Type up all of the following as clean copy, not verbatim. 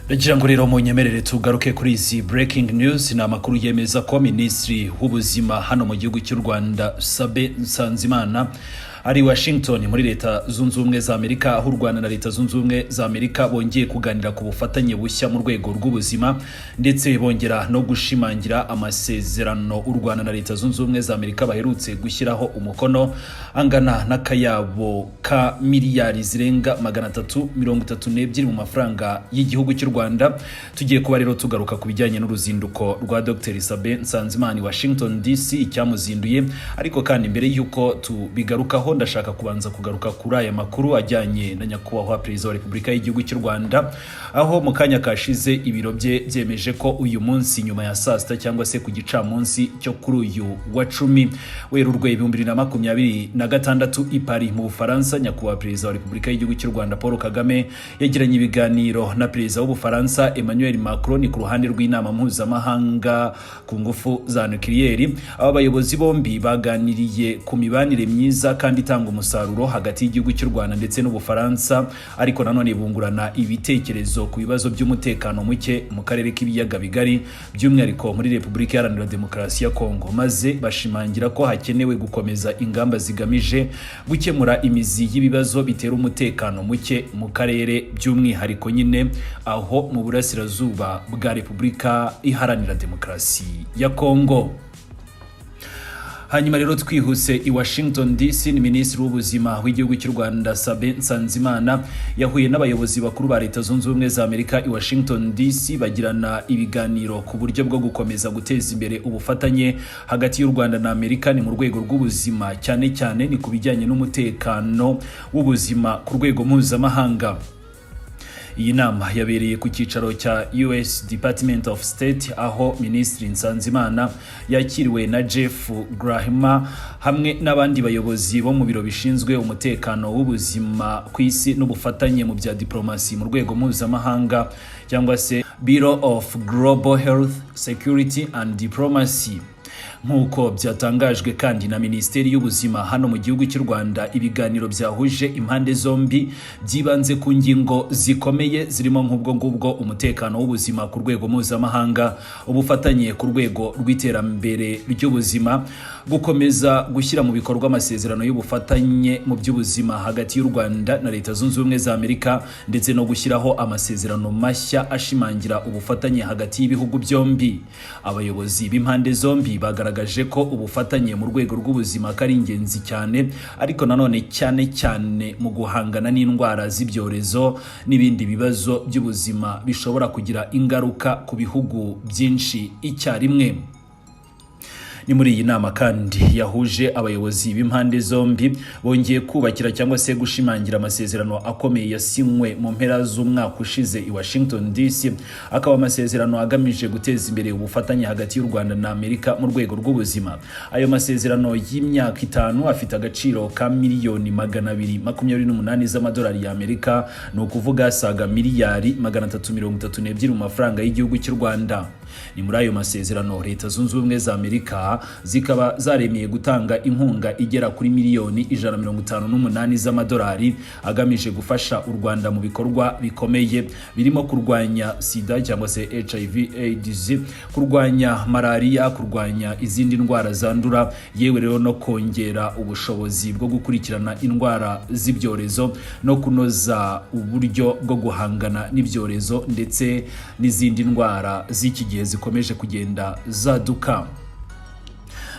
Ndagira ngo rero munyemerere tugaruke kuri izi breaking news. Ni amakuru yemeza ko Minisitiri w'Ubuzima hano mu gihugu cy'u Rwanda, Sabin Nsanzimana, ari Washington muri Leta Zunze Ubumwe za Amerika, aho u Rwanda na Leta Zunze Ubumwe za Amerika bongeye kuganira ku bufatanye bushya mu rwego rw'ubuzima, ndetse bongera no gushimangira amasezerano u Rwanda na Leta Zunze Ubumwe za Amerika baherutse gushyiraho umukono, angana n'akayabo ka miliyari zirenga 332 mu mafaranga y'igihugu cy'u Rwanda. Tugiye kuba rero tugaruka ku bijyanye n'uruzinduko rwa Dr Sabin Nsanzimana i Washington DC, icyamuzinduye. Ariko kandi mbere y'uko tubigarukaho, ndashaka kubanza kugaruka kuri aya makuru ajyanye na Nyakubahwa Perezida wa Repubulika y'igihugu cy'u Rwanda, aho mu kanya kashize ibiro bye byemeje ko uyu munsi nyuma ya saa sita, cyangwa se ku gicamunsi cyo kuri uyu wa 10 Werurwe 2026, i Paris mu Bufaransa, Nyakubahwa Perezida wa Repubulika y'igihugu cy'u Rwanda Paul Kagame yagiranye ibiganiro na Perezida w'Ubufaransa Emmanuel Macron ku ruhande rw'inama mpuzamahanga ku ngufu za nukiliyeri. Aba bayobozi bombi baganiriye ku mibanire myiza kandi itanga umusaruro hagati y'igihugu cy'u Rwanda ndetse n'Ubufaransa, ariko nanone bungurana ibitekerezo ku bibazo by'umutekano muke mu karere k'Ibiyaga Bigari, by'umwihariko muri Repubulika Iharanira Demokarasi ya Kongo, maze bashimangira ko hakenewe gukomeza ingamba zigamije gukemura imizi y'ibibazo bitera umutekano muke mu karere, by'umwihariko nyine aho mu burasirazuba bwa Repubulika Iharanira Demokarasi ya Kongo. Hanyuma rero twihuse, i Washington DC ni Minisitiri w'Ubuzima w'igihugu cy'u Rwanda Sabin Nsanzimana yahuye n'abayobozi bakuru ba Leta Zunze Ubumwe za Amerika i Washington DC, bagirana ibiganiro ku buryo bwo gukomeza guteza imbere ubufatanye hagati y'u Rwanda na Amerika. Ni mu rwego rw'ubuzima, cyane cyane ni ku bijyanye n'umutekano w'ubuzima ku rwego mpuzamahanga. Iyi nama yabereye ku cyicaro cya US Department of State, aho Minisitiri Nsanzimana yakiriwe na Jeff Gahler hamwe n'abandi bayobozi bo mu biro bishinzwe umutekano w'ubuzima ku isi n'ubufatanye mu bya diplomasi mu rwego mpuzamahanga, cyangwa se Bureau of Global Health Security and Diplomacy. Nk'uko byatangajwe kandi na Minisiteri y'Ubuzima hano mu gihugu cy'u Rwanda, ibiganiro byahuje impande zombi byibanze ku ngingo zikomeye zirimo nk'ubwo ngubwo umutekano w'ubuzima ku rwego mpuzamahanga, ubufatanye ku rwego rw'iterambere ry'ubuzima, gukomeza gushyira mu bikorwa amasezerano y'ubufatanye mu by'ubuzima hagati y'u Rwanda na Leta Zunze Ubumwe za Amerika, ndetse no gushyiraho amasezerano mashya ashimangira ubufatanye hagati y'ibihugu byombi. Abayobozi b'impande zombi bagaragaje ko ubufatanye mu rwego rw'ubuzima ko ari ingenzi cyane, ariko nanone cyane cyane mu guhangana n'indwara z'ibyorezo n'ibindi bibazo by'ubuzima bishobora kugira ingaruka ku bihugu byinshi icyarimwe. Ni muri iyi nama kandi yahuje abayobozi b'impande zombi bongeye kubakira cyangwa se gushimangira amasezerano akomeye yasinywe mu mpera z'umwaka ushize i Washington DC, akaba amasezerano agamije guteza imbere ubufatanye hagati y'u Rwanda na Amerika mu rwego rw'ubuzima. Ayo masezerano y'imyaka 5 afite agaciro ka miliyoni 228 z'amadolari y'Amerika, ni ukuvuga saga miliyari 332 mu mafaranga y'igihugu cy'u Rwanda. Ni muri ayo masezerano Leta Zunze Ubumwe za Amerika zikaba zaremeye gutanga inkunga igera kuri miliyoni 158 z'amadolari, agamije gufasha u Rwanda mu bikorwa bikomeye birimo kurwanya SIDA cyangwa se HIV AIDS, kurwanya malariya, kurwanya izindi ndwara zandura, yewe rero no kongera ubushobozi bwo gukurikirana indwara z'ibyorezo no kunoza uburyo bwo guhangana n'ibyorezo ndetse n'izindi ndwara z'iki gihe zikomeje kugenda zaduka.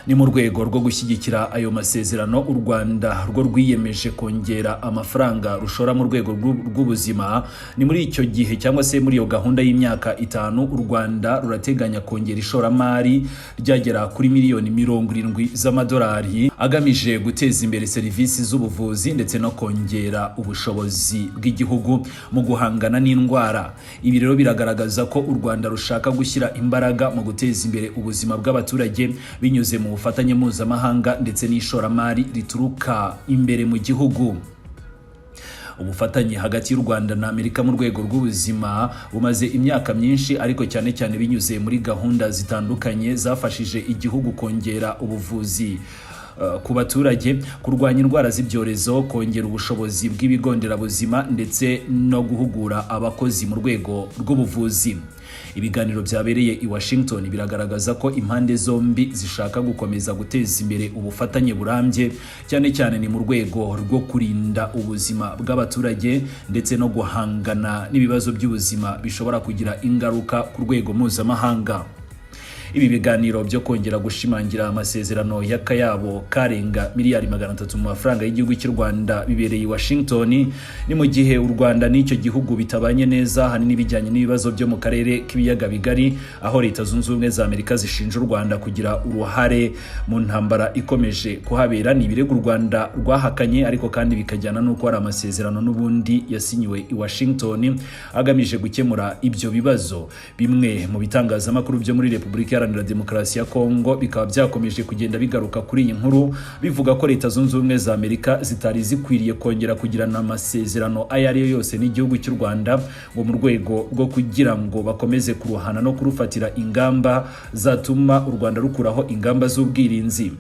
Ni mu rwego rwo gushyigikira ayo masezerano, u Rwanda rwo rwiyemeje kongera amafaranga rushora mu rwego rw'ubuzima. Ni muri icyo gihe cyangwa se muri iyo gahunda y'imyaka 5, u Rwanda rurateganya kongera ishoramari ryagera kuri miliyoni 70 z'amadolari, agamije guteza imbere serivisi z'ubuvuzi ndetse no kongera ubushobozi bw'igihugu mu guhangana n'indwara. Ibi rero biragaragaza ko u Rwanda rushaka gushyira imbaraga mu guteza imbere ubuzima bw'abaturage binyuze mu bufatanye mpuzamahanga ndetse n'ishoramari rituruka imbere mu gihugu. Ubufatanye hagati y'u Rwanda na Amerika mu rwego rw'ubuzima bumaze imyaka myinshi, ariko cyane cyane binyuze muri gahunda zitandukanye zafashije igihugu kongera ubuvuzi. ku baturage, kurwanya indwara z'ibyorezo, kongera ubushobozi bw'ibigo nderabuzima ndetse no guhugura abakozi mu rwego rw'ubuvuzi. Ibiganiro byabereye i Washington biragaragaza ko impande zombi zishaka gukomeza guteza imbere ubufatanye burambye, cyane cyane ni mu rwego rwo kurinda ubuzima bw'abaturage ndetse no guhangana n'ibibazo by'ubuzima bishobora kugira ingaruka ku rwego mpuzamahanga. Ibi biganiro byo kongera gushimangira amasezerano y'akayabo karenga miliyari 300 mu mafaranga y'igihugu cy'u Rwanda bibereye i Washington ni mu gihe u Rwanda n'icyo gihugu bitabanye neza, ahanini bijyanye n'ibibazo byo mu karere k'ibiyaga bigari, aho Leta Zunze Ubumwe za Amerika zishinja u Rwanda kugira uruhare mu ntambara ikomeje kuhabera. Ni ibirego u Rwanda rwahakanye, ariko kandi bikajyana n'uko hari amasezerano n'ubundi yasinyiwe i Washington agamije gukemura ibyo bibazo. Bimwe mu bitangazamakuru byo muri Repubulika Iharanira Demokarasi ya Kongo bikaba byakomeje kugenda bigaruka kuri iyi nkuru, bivuga ko Leta Zunze Ubumwe za Amerika zitari zikwiriye kongera kugirana amasezerano ayo ari yo yose n'igihugu cy'u Rwanda, ngo mu rwego rwo kugira ngo bakomeze kuruhana no kurufatira ingamba zatuma u Rwanda rukuraho ingamba z'ubwirinzi.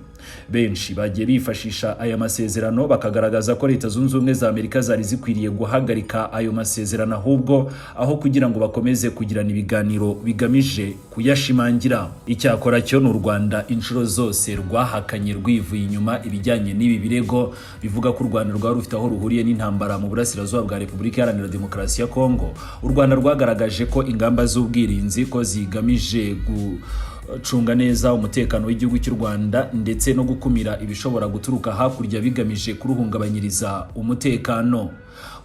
Benshi bagiye bifashisha aya masezerano bakagaragaza ko Leta Zunze Ubumwe za Amerika zari zikwiriye guhagarika ayo masezerano ahubwo aho kugira ngo bakomeze kugirana ibiganiro bigamije kuyashimangira. Icyakora cyo ni u Rwanda inshuro zose rwahakanye rwivuye inyuma ibijyanye n'ibi birego bivuga ko u Rwanda rwaba rufite aho ruhuriye n'intambara mu burasirazuba bwa Repubulika Iharanira Demokarasi ya Kongo. U Rwanda rwagaragaje ko ingamba z'ubwirinzi ko zigamije gucunga neza umutekano w'igihugu cy'u Rwanda ndetse no gukumira ibishobora guturuka hakurya bigamije kuruhungabanyiriza umutekano.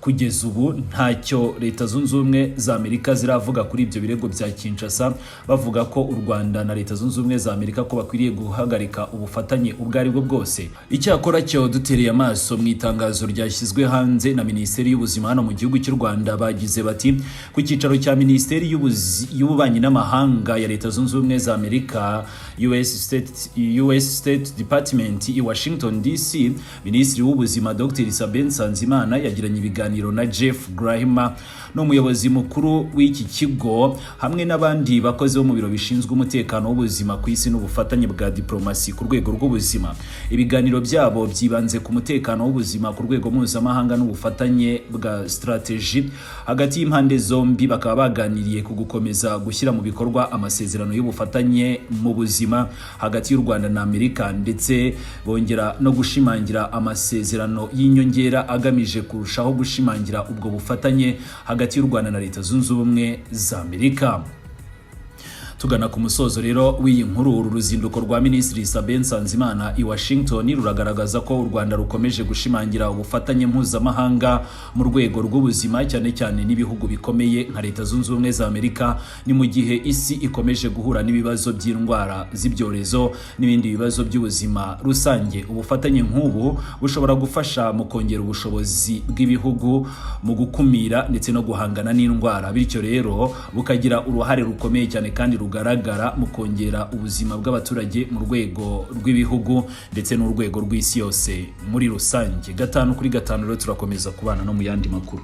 Kugeza ubu ntacyo Leta Zunze Ubumwe za Amerika ziravuga kuri ibyo birego bya Kinshasa, bavuga ko u Rwanda na Leta Zunze Ubumwe za Amerika ko bakwiriye guhagarika ubufatanye ubwo ari bwo bwose. Icyakora cyo dutereye amaso mu itangazo ryashyizwe hanze na Minisiteri y'Ubuzima hano mu gihugu cy'u Rwanda, bagize bati: "Ku cyicaro cya Minisiteri y'Ububanyi n'Amahanga ya Leta Zunze Ubumwe za Amerika, US State Department, i Washington DC, Minisitiri w'Ubuzima Dr Sabin Nsanzimana yagiranye ibiganiro na Jeff Gillhammer, n'umuyobozi mukuru w'iki kigo, hamwe n'abandi bakozi bo mu biro bishinzwe umutekano w'ubuzima ku isi n'ubufatanye bwa diplomasi ku rwego rw'ubuzima. Ibiganiro byabo byibanze ku mutekano w'ubuzima ku rwego mpuzamahanga n'ubufatanye bwa strategy hagati y'impande zombi. Bakaba baganiriye ku gukomeza gushyira mu bikorwa amasezerano y'ubufatanye mu buzima hagati y'u Rwanda na Amerika, ndetse bongera no gushimangira amasezerano y'inyongera agamije kurushaho gushimangira ubwo bufatanye hagati y'u Rwanda na Leta Zunze Ubumwe za Amerika." Tugana ku musozo rero w'iyi nkuru, uru ruzinduko rwa Minisitiri Sabin Nsanzimana i Washington ruragaragaza ko u Rwanda rukomeje gushimangira ubufatanye mpuzamahanga mu rwego rw'ubuzima, cyane cyane n'ibihugu bikomeye nka Leta Zunze Ubumwe za Amerika. Ni mu gihe isi ikomeje guhura n'ibibazo by'indwara z'ibyorezo n'ibindi bibazo by'ubuzima rusange. Ubufatanye nk'ubu bushobora gufasha mu kongera ubushobozi bw'ibihugu mu gukumira ndetse no guhangana n'indwara, bityo rero bukagira uruhare rukomeye cyane kandi rugaragara mu kongera ubuzima bw'abaturage mu rwego rw'ibihugu ndetse n'urwego rw'isi yose muri rusange. Gatanu kuri gatanu rero turakomeza kubana no mu yandi makuru.